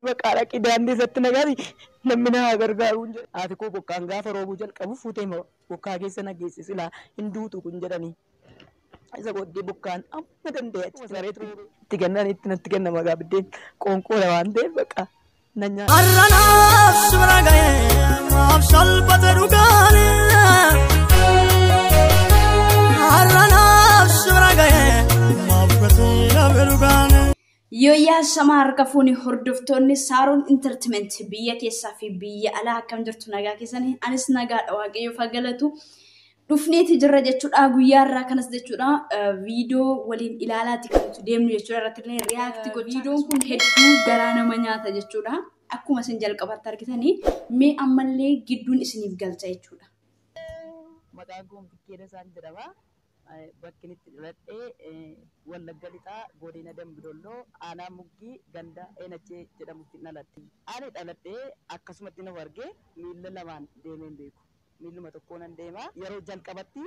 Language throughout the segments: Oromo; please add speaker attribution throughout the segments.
Speaker 1: Maqaa dhaqii daandii irratti nagaati namni na haa gargaaru hin jedhu. Haati koo bokkaan gaafa roobuu jalqabu fuutee bokkaa keessa na geessi silaa hin duutu kun jedhanii. Isa booddee bokkaan amma danda'e achi sareetu itti kennan itti natti kennama gaa biddeen qoonqoodha waan ta'eef bakka nan nyaata.
Speaker 2: Har'anaaf si bira ga'ee maaf salphate dhugaane. Har'anaaf si bira ga'ee maaf gatii dhabe dhugaane.
Speaker 3: Yooyyaa shamaa harka fuuni hordoftoonni Saaroon Entertainment biyya keessaa fi biyya alaa akkam jirtu nagaa keessanii anis nagaadha waaqayyoof haa galatu. Dhufneeti jirra jechuudha guyyaa irraa kanas jechuudha viidiyoo waliin ilaalaati kan nuti deemnu jechuudha irratti illee react gochaa viidiyoon kun hedduu garaa nama nyaata jechuudha. Akkuma isin jalqabatti argitanii mee ammallee gidduun isiniif galcha jechuudha.
Speaker 1: Maqaan koo Fikkeeda isaan jedhama. Bakki inni itti dhaladhee Wallagga Lixaa godina Dambidolloo aanaa Muggii ganda Eenachee jedhamutti dhaladhe. Ani dhaladhee akkasumatti na argee miilla lamaan deemee hin beeku. Miilluma tokkoon nan deema. Yeroo jalqabatti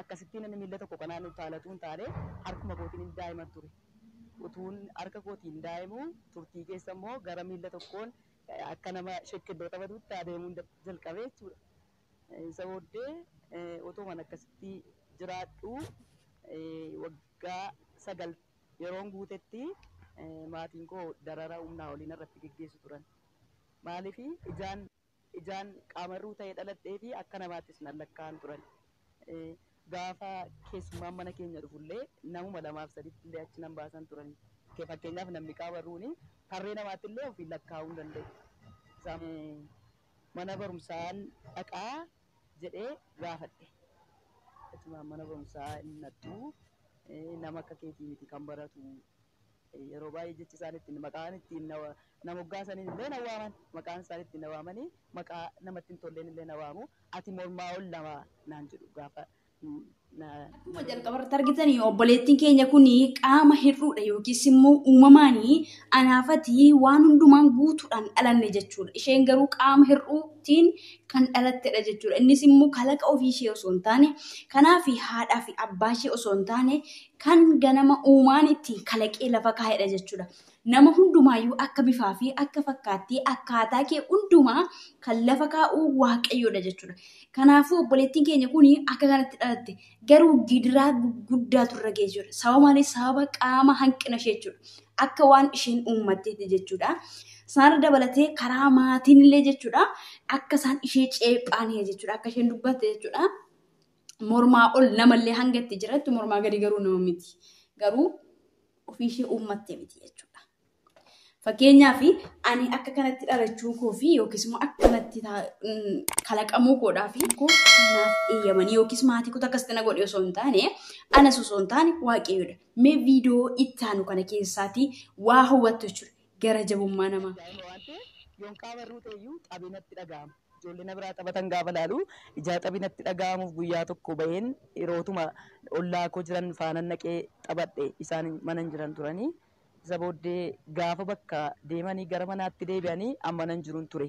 Speaker 1: akkasittiin inni miilla tokko kanaan utaalatu hin taane harkuma kootiin hin daa'iman ture. Utuun harka kootiin daa'imu turtii keessa immoo gara miilla tokkoon akka nama shekkelloo taphatutti adeemuun jalqabe jechuudha. Isa booddee otoo man akkasitti jiraadhu waggaa 9 yeroon guutetti maatiin koo dararaa humnaa oliin irratti geggeessu turan. Maaliif ijaan qaamarruu ta'ee dhaladhee fi akka namaattis nan lakkaa'an turan. Gaafa keessummaan mana keenya dhufullee namuma lamaaf sadiitti illee achi nan baasan turan. Fakkeenyaaf namni qaamarruuni tarree namaatti illee ofiin lakkaa'uu hin danda'u. Mana barumsaan dhaqaa jedhee gaafadhe. Achumaan mana barumsaa hin nattu nama akka keetii miti kan baratu. Yeroo baay'ee jechi isaan ittiin maqaan ittiin na moggaasaniin illee na waaman. Maqaan isaan ittiin na waamanii maqaa namatti hin tolleen illee na waamu. Ati mormaa ol lama naan jedhu gaafa.
Speaker 3: Akkuma jalqabarratti argitanii obboleettiin keenya kun qaama hir'uudha yookiis immoo uumamaanii anaafati waan hundumaan guutuudhaan dhalanne jechuudha. Isheen garuu qaama hir'uutiin kan dhalattedha jechuudha. Innis immoo kalaqa ofii ishee osoo hin taane kanaaf haadhaa fi abbaa ishee osoo hin taane kan ganama uumaan ittiin kalaqee lafa kaa'edha jechuudha. Nama hundumaayyuu akka bifaa fi akka fakkaattii akkaataa kee hundumaa kan lafa kaa'u waaqayyoodha jechuudha. Kanaafuu obboleettiin keenya kun akka kanatti dhalatte garuu gidiraa guddaatu irra ga'e jechuudha. Sababa maaliif? Sababa qaama hanqina ishee jechuudha. Akka waan isheen uummatteetti jechuudha. Sanarra dabalatee karaa maatiin illee jechuudha akka isaan ishee ceephaanii jechuudha. Akka isheen dubbatte jechuudha. Mormaa ol namallee hanga itti jirattu mormaa gadi garuu nama miti. Garuu ofii ishee uummattee miti jechuudha. Fakkeenyaaf ani akka kanatti dhalachuu koo fi yookiis immoo akka kanatti kalaqamuu koodhaa fi naaf eeyyamanii yookiis maatii koo akkasitti na godhe osoo hin taane anas osoo hin taane waaqayyoodha. Mee viidiyoo itti aanu kana keessaatii waa hubattu jechuudha. Gara jabummaa namaa.
Speaker 1: Daa'ima waan ta'eef yoon qaamarruu ta'eyyuu xabii natti dhaga'ama. Ijoollee na biraa taphatan gaafa laalu ijaa xabii natti dhaga'amuuf guyyaa tokko baheen yerootuma ollaa koo jiran faana naqee taphadhe isaan mana hin jiran turanii. Isa booddee gaafa bakka deemanii gara manaatti deebi'anii amma nan jiruun ture.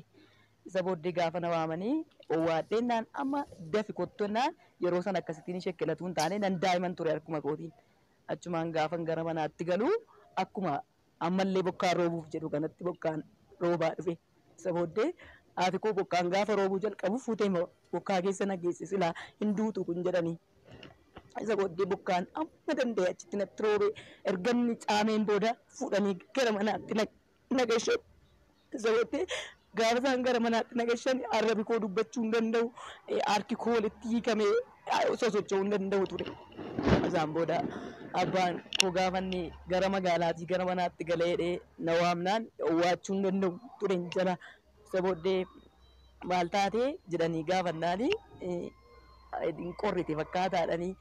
Speaker 1: Isa booddee gaafa na waamanii owwaadheennaan amma dafi kottonnaan yeroo sana akkasittiin shekkelatu hin taane nan daa'iman ture harkuma kootiin. Achumaan gaafan gara manaatti galu akkuma ammallee bokkaan roobuuf jedhu kanatti bokkaan roobaa dhufe. Isa booddee haati koo bokkaan gaafa roobuu jalqabu fuutee bokkaa keessa na geessi silaa hin duutu kun jedhanii. Isa booddee bokkaan amma danda'e achitti natti roobe erga inni caameen booda fuudhanii gara manaatti na gashan. Isa booddee gaafa isaan gara manaatti na gashan arrabi koo dubbachuu hin danda'u harki koo walitti hiikamee sosocho'uu hin danda'u ture. Isaan booda abbaan koo gaafa inni gara magaalaatii gara manaatti galee jedhee na waamnaan owwaachuu hin danda'u ture jala. Isa booddee maal taatee jedhanii gaafannaanii hin qorrite fakkaataadhanii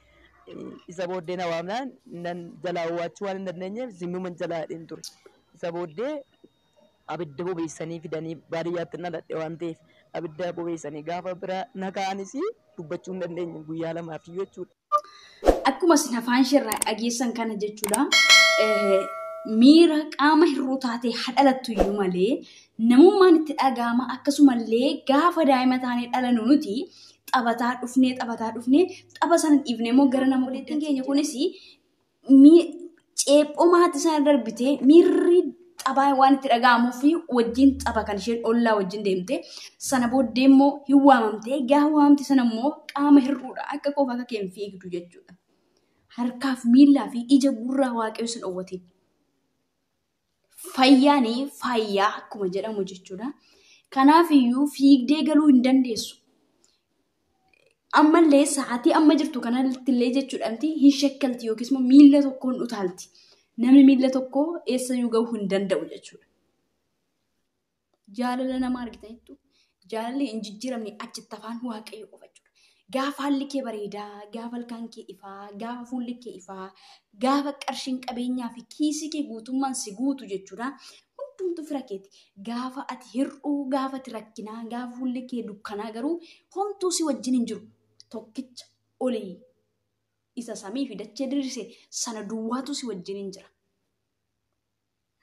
Speaker 1: isa booddee na waamnaan nan jalaa owwaachuu waan hin dandeenyeef zimmuman jalaa jedheen ture. Isa booddee abidda bobeessanii fidanii baadiyyaatti dhaladhe waan ta'eef abidda bobeessanii gaafa bira na ka'anis dubbachuu hin dandeenye guyyaa lamaaf jechuudha.
Speaker 3: Akkuma isin afaan isheerraa dhageessan kana jechuudha. Miira qaama hir'uu taatee haa dhalattu iyyuu malee namummaan itti dhaga'ama akkasumallee gaafa daa'ima taanee dhalannu nuti taphataa dhufnee tapha sana dhiifnee immoo gara nama walitti keenya kunis ceephoo maatii sana darbitee miirri Xabaa waan itti dhaga'amuu fi wajjin xaba kan isheen ollaa wajjin deemte. Sana booddee immoo hin waamamte. Gaafa waamamte sana immoo qaama hir'uudha. Akka qofa akka kee hin fiigdu jechuudha. Harkaaf miillaa fi ija gurraa waaqayyo sin dhowwatiin. Fayyaan fayyaa akkuma jedhamu jechuudha. Kanaafiyyuu fiigdee galuu hin dandeessu. Ammallee sa'aatii amma jirtu kanatti illee jechuudha hin shakkalti yookiis immoo miilla tokkoon utaalti. Namni miilla tokko eessayyuu gahuu hin danda'u jechuudha. Jaalala nama argitanittu jaalalli hin jijjiiramne achitti afaan waaqayyo qofa jechuudha. Gaafa haalli kee bareedaa, gaafa ilkaan kee ifaa, gaafa fuulli kee ifaa, gaafa qarshiin qabeenyaa fi kiisii kee guutummaan si guutu jechuudha. Hundumtuu fira keeti. Gaafa ati hir'uu, gaafa ati rakkinaa, gaafa fuulli kee dukkanaa garuu homtuu si wajjin hin jiru. Tokkicha olii isa samii fi dachee diriirse sana duwwaatu si wajjin hin jira.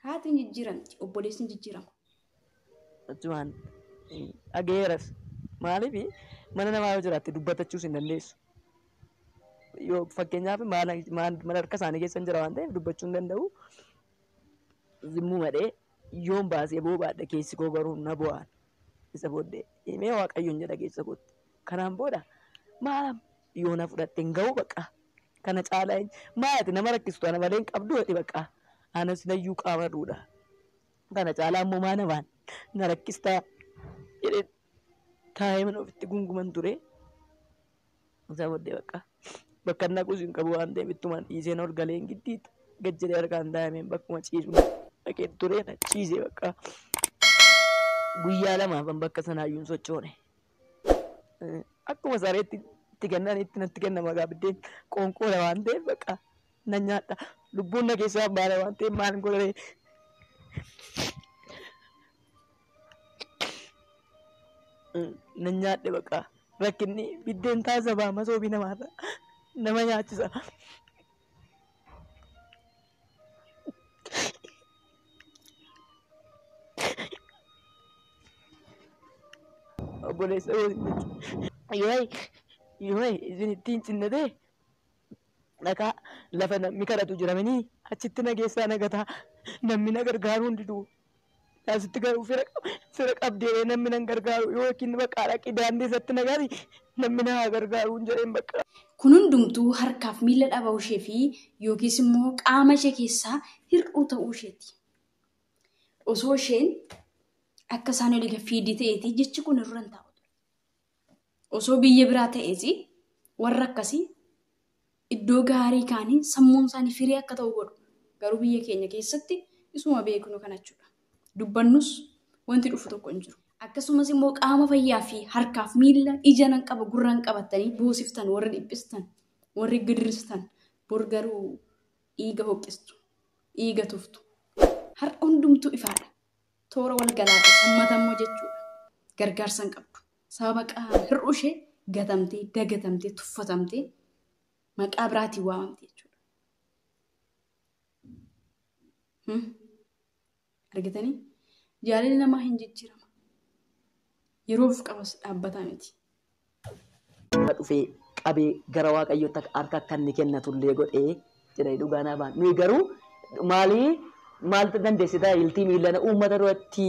Speaker 3: Haati hin jijjiiramti, obboleessi hin jijjiirama.
Speaker 1: Achumaan dhageeras maaliif mana namaa yoo jiraatte dubbatachuus hin dandeessu. Yoo fakkeenyaaf mana harka isaanii keessa hin jira waan ta'eef dubbachuu hin danda'u. Zimmuu malee yoon baasee boobaadha keessi koo garuu na bu'aan. Isa booddee himee waaqayyoon jedha keessa kootti. Kanaan booda maalam yoo na fudhatte hin ga'u baqa. Kana caalaa maati nama rakkistu ana malee hin qabdu jedhe baqa. Anas nayyuu qaama duudha. Kana caalaa immoo maa namaan na rakkistaa jedhee taa'ee mana ofitti gunguman ture. Isa booddee bakka bakka inni haqus hin qabu waan ta'eef ittumaan dhiiseen ol galee hin giddiitu. Gad jedhee harkaan taa'ameen bakkuma ciisu dhaqee ture na ciisee bakka guyyaa lamaaf bakka sanaayyuu hin sochoone. Akkuma sareetti itti kennan itti natti kennama gaa biddeen qoonqoodha waan ta'eef bakka nan nyaadha. Lubbuun na keessaa baala waan ta'eef maal godhee. Nan nyaadhe bakka rakkinni biddeen taasisa masoobii namaarra nama nyaachisa. Obboleessa jechuudha. Yoo isin ittiin cinnatee dhagaa lafa namni kadhatu jiramanii achitti na geessaa nagataa namni na gargaaru hundinuu asitti garuu fira qabdee namni nan gargaaru yookiin bakka dhaqii daandii irratti nagaati namni na haa gargaaru hin jedheen bakka.
Speaker 3: Kun hundumtuu harkaaf miilla dhabuu ishee fi yookiis immoo qaama ishee keessaa hir'uu ta'uu isheeti. Osoo isheen akka isaan olii fiidii ta'eeti jechi kun irra hin taa'u. Osoo biyya biraa ta'eeti warra akkasii iddoo gaarii kaanii sammuun isaanii firii akka ta'u godhu. Garuu biyya keenya keessatti isuma beeknu kana jechuudha. Dubbannus wanti dhufu tokko hin jiru. Akkasumas immoo qaama fayyaa fi harkaaf miilla ija nan qaba gurra hin qabattanii buusiftan warri dhiphistan warri gidirstan bor garuu dhiiga hoqqistu dhiiga tuftu. Har'a hundumtuu ifaadha. Toora wal galaadha sammatammoo jechuudha. Gargaarsa hin qabdu. Sababa qaama hir'uu ishee gatamtee dagatamtee tuffatamtee maqaa biraatiin waamamte jechuudha. Argitanii? Jaalalli namaa hin jijjiirama. Yeroof qabas dhaabbataa miti.
Speaker 1: Dhufee qabee gara waaqayyootti harka akka inni kennatullee godhee jedhanii dhugaa naa ba'an. Nuyi garuu maalii maaltu dandeessitaa iltii miillana uummata duratti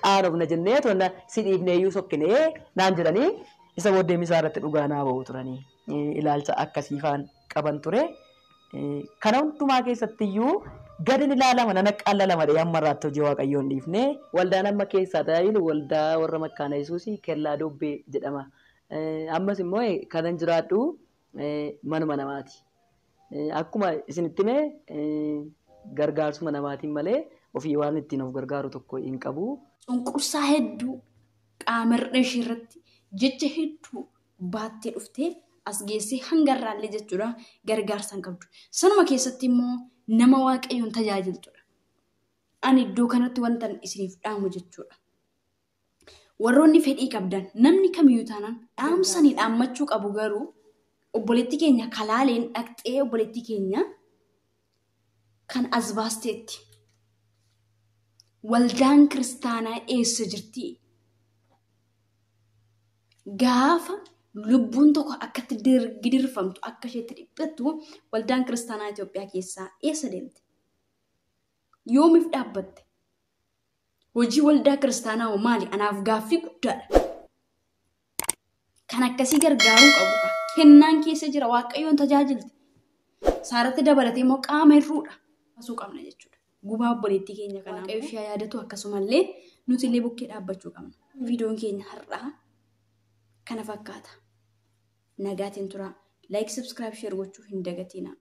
Speaker 1: qaanofna jennee tonna si dhiifnee iyyuu sokkinee naan jedhanii isa booddee misaa irratti dhugaa naa ba'u turanii ilaalcha akkasii faan qaban ture. Kana hundumaa keessatti iyyuu gadi ni ilaalama nan aqaallalama dhee amma irraatti hojii waaqayyoon hin dhiifne. Waldaan amma keessaa tajaajilu waldaa warra Makkaana Yesuusii Kellaa Dobbee jedhama. Ammas immoo kanan jiraadhu manuma namaati. Akkuma isinitti hime gargaarsuma namaatiin malee ofii waan ittiin of gargaaru tokko hin qabu.
Speaker 3: Cunqursaa hedduu qaama hir'ina ishee irratti jecha hedduu baattee dhuftee as geessee hanga irraallee jechuudha gargaarsa hin qabdu. Sanuma keessatti immoo nama waaqayyoon tajaajiltudha. Ani iddoo kanatti wanta isiniif dhaamu jechuudha. Warroonni fedhii qabdan namni kamiyyuu taanaan dhaamsanii dhaammachuu qabu garuu obboleettii keenya kalaaleen dhaqxee obboleettii keenya kan as baasteetti. Waldaan kiristaanaa eessa jirti? Gaafa lubbuun tokko akkatti gidirfamtu akka isheetti dhiphattu waldaan kiristaanaa Itoophiyaa keessaa eessa deemte? Yoomiif dhaabbatte? Hojii waldaa kiristaanaa hoo maali? Anaaf gaaffii guddaadha. Kan akkasii gargaaruu qabu. Kennaan keessa jira, Waaqayyoon tajaajilti. Saaratti dabalatee immoo qaama hir'uudha. Basuu qabna jechuudha. Gubaa obboleettii keenya kanaa. Waaqayyo ishee yaadatu, akkasumallee nuti illee bukkee dhaabbachuu qabna. Viidiyoon keenya har'aa kana fakkaata. Nagaatiin tura. Like, subscribe, share gochuu hin dagatinaa.